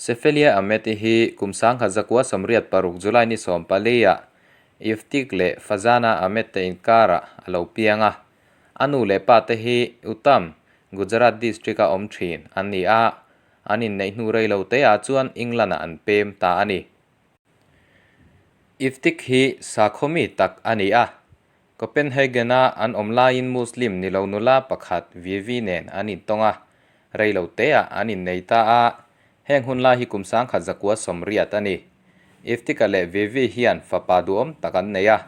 Sefelia Ahmed-i hi kum 1986 July ni 14 ah Iftik leh Fazana Ahmed te inkarah a lo piang a. A nu leh pa te hi Uttam, Gujarat district-a awm thin an ni a, an inneih hnu rei lo te ah chuan England-ah an pem ta a ni. Iftik hi sakhaw mi tak a ni a, Copenhagen-a an awm laiin Muslim ni lo nula pakhat Vivi nen an intawng a, rei lo teah an innei ta a, heng hun lai hi kum 1980 a ni. Iftika leh Vivi hian fapa duhawm tak an nei a,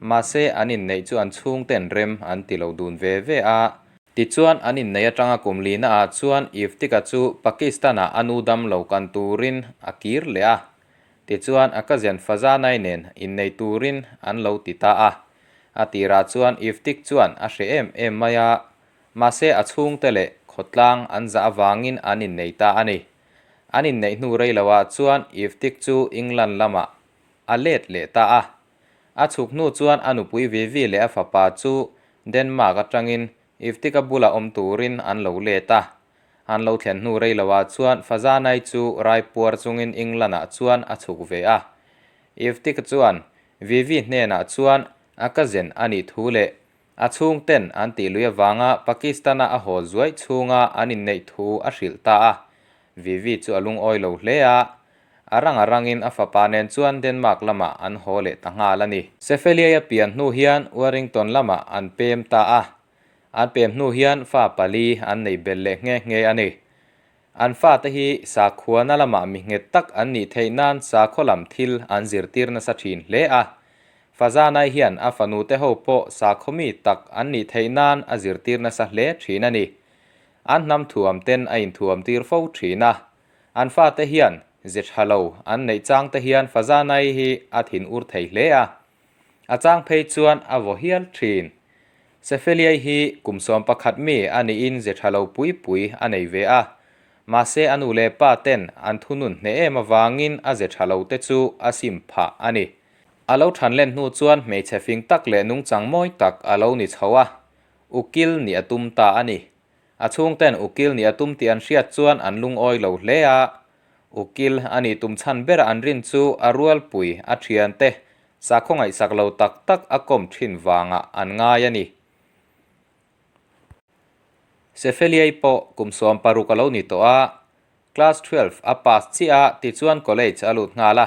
mahse an inneih chu an chhungten rem an ti lo dun ve ve a. Tichuan an inneih atanga kum lina ah chuan Iftika chu Pakistan-ah a nu dam lo kan turin a kir leh a, Tichuan a cousin Fazanai nen innei turin an lo ti ta a. A tirah chuan Iftik chuan a hre em em mai a, mahse a chhungte leh khawtlang an zah avangin an innei ta a ni. An inneih hnu rei loah chuan Iftik chu England lamah a let leh ta a. A chhuk hnu chuan a nupui Vivi leh a fapa chu Denmark atangin Iftika bula awm turin an lo let a. An lo thlen hnu rei loah chuan Fazanai chu raipuar chungin England-ah chuan a chhuk ve a. Iftika chuan Vivi hnenah chuan a cousin a nih thu leh a chhungten an tih lui avanga Pakistan-a a haw zuai chhunga an inneih thu a hrilh ta a. Vivi chu a lungawi lo hle a, a rang a rangin a fapa nen chuan Denmark lamah an haw leh ta nghal a ni. Sefeliai a pian hnu hian Warrington lamah an pem ta a, An pem hnu hian fa pali an nei belh leh nghe nghe a ni. An fate hi sakhuana lamah mi nghet tak an nih theih nan sakhaw lam thil an zirtir nasa thin hle a. Fazanai hian a fanute ho pawh sakhaw mi tak an nih theih nan a zirtir nasa hle thin a ni. An hnam thuam ten a inthuam tir fo thin a. An fate hian ze tha lo an neih chang te hian Fazanai hi a thin ur thei hle a. A chang phei chuan a vaw hial thin. Sefeliai hi kum 11 mi a niin ze tha lo pui pui a nei ve a. Mahse a nu leh pa ten an thunun hneh em avangin a ze tha lo te chu a sim phah a ni. A lo than len hnu chuan hmeichhe fing tak leh nungchang mawi tak a lo ni chho a, ukil nih a tum ta a ni. A chhungten ukil nih a tum tih an hriat chuan an lungawi lo hle a, Ukil a nih tum chhan bera an rin chu a rualpui, a thiante, sakhaw ngaihsak lo tak tak a kawm thin vangah an ngai a ni. Sefeliai pawh kum 16 a lo ni tawh a, class 12 a pass chiah a, tichuan college a lut nghal a.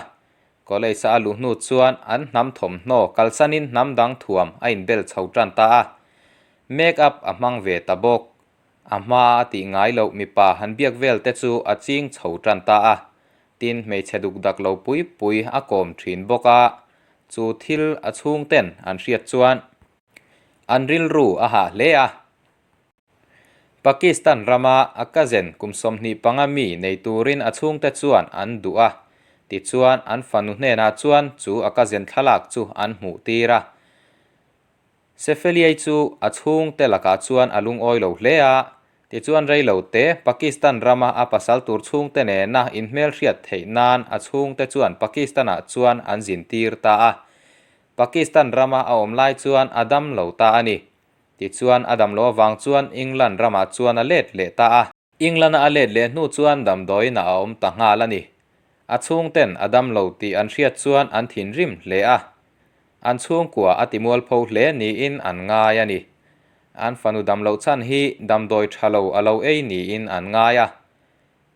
College a a luh hnu chuan an hnam thawmhnaw kalsanin hnam dang thuam a inbel chho tan ta a, make up a hmang ve ta bawk. A hma a tih ngai loh mipa han biak vel te chu a ching chho tan ta a, tin hmeichhe duk dak lo pui pui a kawm thin bawk a, chu thil a chhung ten an hriat chuan an rilru a hah hle a. Pakistan rama a cousin kum 25 mi nei turin a chhungte chuan an duh a, tichuan an fanu hnenah chuan chu a cousin thlalak chu an hmuh tir a. Sefeliai chu a chhungte lakah chuan a lungawi lo hle a, tichuan rei lo te Pakistan rama a pasal tur chhungte nena inhmelhriat theih nan a chhungte chuan Pakistan-ah chuan an zin tir ta a. Pakistan rama a awm lai chuan a dam lo ta a ni. Tichuan a dam loh avang chuan England ramah chuan a let leh ta a. England-a a let leh hnu chuan damdawiinah a awm ta nghal a ni. A chhungten a dam lo tih an hriat chuan an thinrim hle a. An chhungkua a timualpho hle niin an ngai a ni. An fanu dam loh chhan hi damdawi tha lo a lo ei niin an ngai a.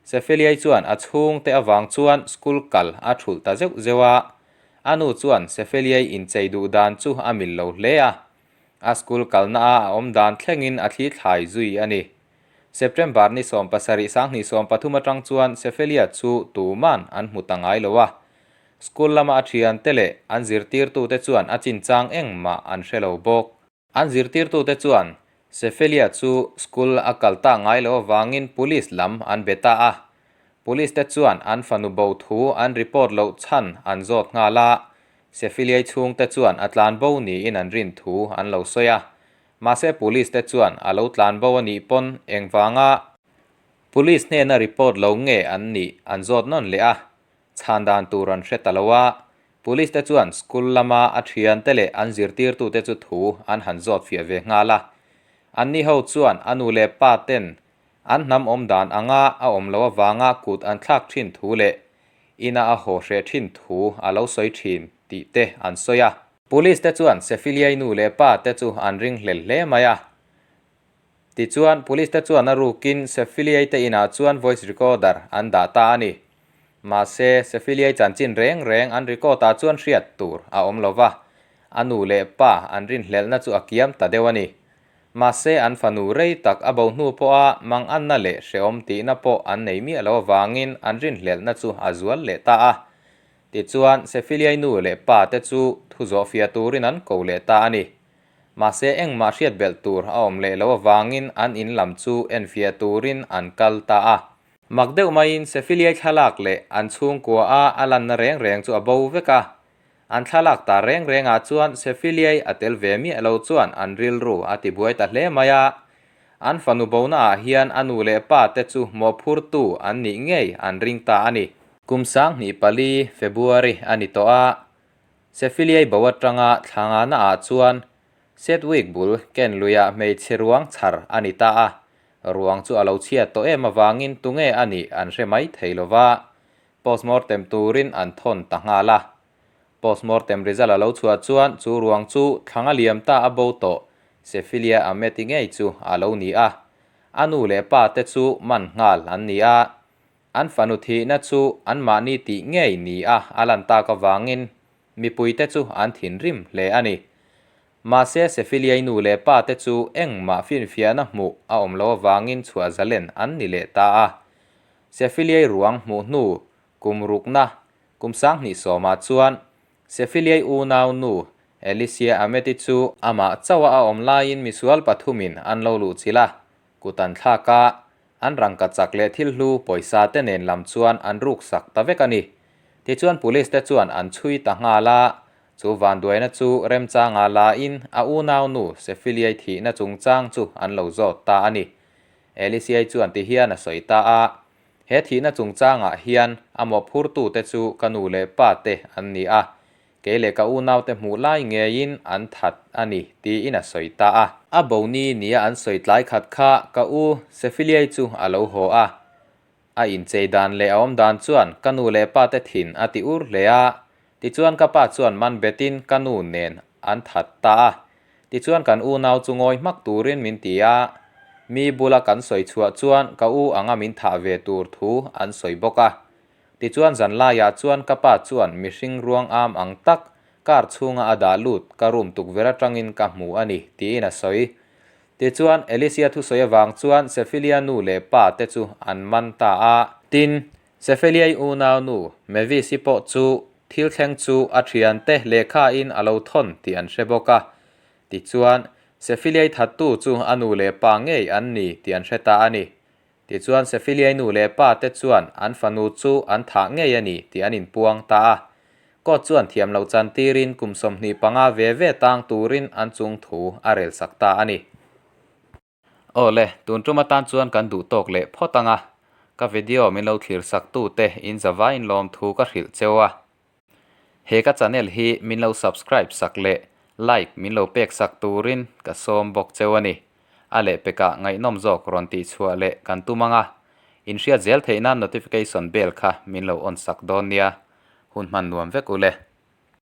Sefeliai chuan a chhungte avang chuan school kal a thulh ta zeuh zeuh a. A nu chuan Sefeliai inchei duh dan chu a mil lo hle a. A school kalna a a awm dan thlengin a thli thlai zui a ni. September ni 17 2013 atang chuan Sefelia chu tuman an hmu ta ngai lo a. School lama a thiante leh an zirtirtute chuan a chinchang engmah an hre lo bawk. An zirtirtute chuan Sefelia chu school a kal ta ngai lo avangin police lam an be ta a. Police te chuan an fanu bo thu an report loh chhan an zawt nghal a. Sefeliai chhungte chuan a tlan bo niin an rin thu an lo sawi a. Mahse police te chuan a lo tlan bo a nih pawn engvanga police hnena report lo nge an nih an zawt nawn leh a, chhan dan tur an hre ta lo a. Police te chuan school lama a thiante leh an zirtirtute chu thu an han zawt fiah ve nghal a. Anni ho chuan a nu leh pa ten An hnam awm dan anga a awm loh avanga kut an thlak thin thu leh ina a haw hreh thin thu a lo sawi thin tih te an sawi a. Police te chuan Sefiliai nu leh pa te chu an ringhlel hle mai a. Tichuan, Police te chuan a rukin Sefiliai te inah chuan voice recorder an dah ta a ni. Mahse, Sefiliai chanchin reng reng an record ah chuan hriat tur a awm lo va, a nu leh pa an rinhlelhna chu a kiam ta deuh a ni. Mahse, an fanu rei tak a bo hnu pawha manganna leh hrehawm tihna pawh an nei miah lo avangin an rinhlelhna chu a zual leh ta a. Tichuan, Sefiliai nu leh pa te chu thu zawhfiah turin an ko leh ta a ni. Mahse, engmah hriat belh tur a awm leh lo avangin an in lam chu enfiah turin an kal ta a. Mak deuh maiin Sefiliai thlalak leh an chhungkua a a lanna reng reng chu a bo vek a. An thlalak ta reng rengah chuan Sefiliai a tel ve miah lo chuan an rilru a tibuai ta hle mai a. An fanu bona ah hian a nu leh pa te chu mawhphurtu an nih ngei an ring ta a ni. Kum 2004 February a ni tawh a. Sefiliai bo atanga thlangana ah chuan Sedwick bul ken luiah hmeichhe ruang chhar a ni ta a, ruang chu a lo chhiat tawh em avangin tunge a nih an hre mai thei lo va, postmortem turin an thawn ta nghal a. Postmortem result a lo chhuah chuan chu ruang chu thlanga liam ta a bo tawh Sefilia Ameti ngei chu a lo ni a, a nu leh pa te chu man nghal an ni a. An fanu thihna chu anmahni tih ngei ni a a lan tak avangin mipuite chu an thinrim hle a ni. Mahse Sefiliai nu leh pa te chu engmah finfiahna hmuh a awm lo avangin chhuah zalen an ni leh ta a. Sefiliai ruang hmuh hnu kum rukna kum 2010ah chuan Sefiliai unau nu Alicia Ameti chu amah chauha a awm laiin misual pathumin an lo luhchilh a, kut an thlak a, An rangka chak leh thil hlu pawisa te nen lam chuan an ruk sak ta vek a ni. Tichuan police te chuan an chhui ta nghal a, chu vanduaina chu remchanga la in a unaunu Sefiliai thihna chungchang chu an lo zawt ta a ni. Elisiai chuan ti hian a sawi ta a, He thihna chungchangah hian a mawhphurtu te chu ka nu leh pa te an ni a, Kei leh ka unaute hmuh lai ngeiin an that a ni, tiin a sawi ta a. A bo ni nia an sawi tlai khat kha ka u Sefiliai chu a lo haw a. A inchei dan leh a awm dan chuan ka nu leh pa te thin a ti ur hle a. Tichuan ka pa chuan man betin ka nu nen an that ta a. Tichuan kan unau chu ngawi hmak turin min ti a. Mi bula kan sawi chhuah chuan ka u anga min thah ve tur thu an sawi bawk a. Tichuan zan laiah chuan ka pa chuan mihring ruang am ang tak car chhunga a dah lut ka room tukverh atangin ka hmu a ni, tiin a sawi. Tichuan Alicia thusawi avang chuan Sephilia nu leh pa te chu an man ta a. Tin, Sepheliai unau nu Mavis-i pawh chu thil thleng chu a thiante lehkhain a lo thawn tih an hre bawk a. Tichuan, Sepheliai thattu chu a nu leh pa ngei an ni tih an hre ta a ni. Tichuan Sefiliai nu leh pa te chuan an fanu chu an thah ngei a ni tih an inpuang ta a. Court chuan thiam loh chan tirin kum 25 ve ve tang turin an chung thu a rel sak ta a ni. Aw le, tun tum atan chuan kan duh tawk leh phawt ang a. Ka video min lo thlir sak tu te in zavaiin lawmthu ka hrilh cheu a. He ka channel hi min lo subscribe sak leh like min lo pek sak turin ka sawm bawk cheu a ni. A lehpekah ngaihnawm zawk rawn tih chhuah leh kan tum ang a, inhriat zel theih nan notification bell kha min lo on sak dawn nia. Hun hman nuam vek u le.